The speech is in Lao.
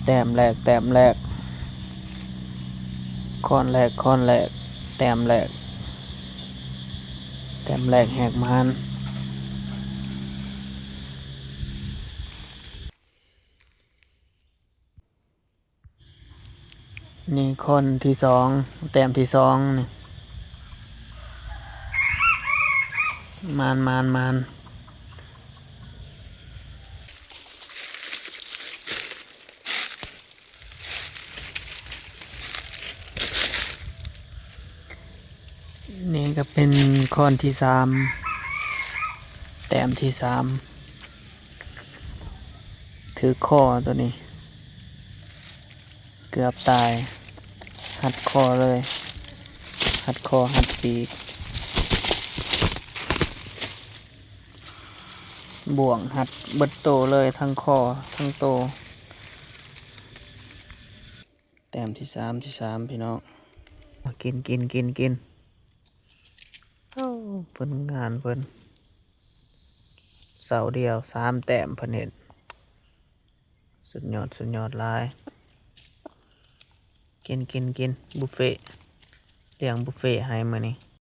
ແຕ້ມແລກ ແຕ້ມແລກ ຄ້ອນແລກ ຄ້ອນແລກ ແຕ້ມແລກ ແຕ້ມແລກແຮກມານ. ນີ້ຄ້ອນທີສອງ ແຕ້ມທີສອງນີ້ ມານ ມານ ມານ. ນີ້ກໍເປັນຄ້ອນທີສາມ ແຕ້ມທີສາມ ຖືກຄໍໂຕນີ້ ເກືອບຕາຍ ຮັດຄໍເລີຍ ຮັດຄໍ ຮັດປີກ ບ່ວງຮັດເບິດໂຕເລີຍ ທັງຄໍ ທັງໂຕ. ແຕ້ມທີສາມ ທີສາມ ພີ່ນ້ອງ ມາກິນ ກິນ ກິນ ກິນ. ໂອ້ ຜົນງານເພິ່ນ ເສົາດຽວສາມແຕ້ມເພິ່ນເຮັດ ສຸດຍອດ ສຸດຍອດຫຼາຍ. ກິນ ກິນ ກິນ ບຸບເຟ ລ້ຽງບຸບເຟໃຫ້ມື້ນີ້.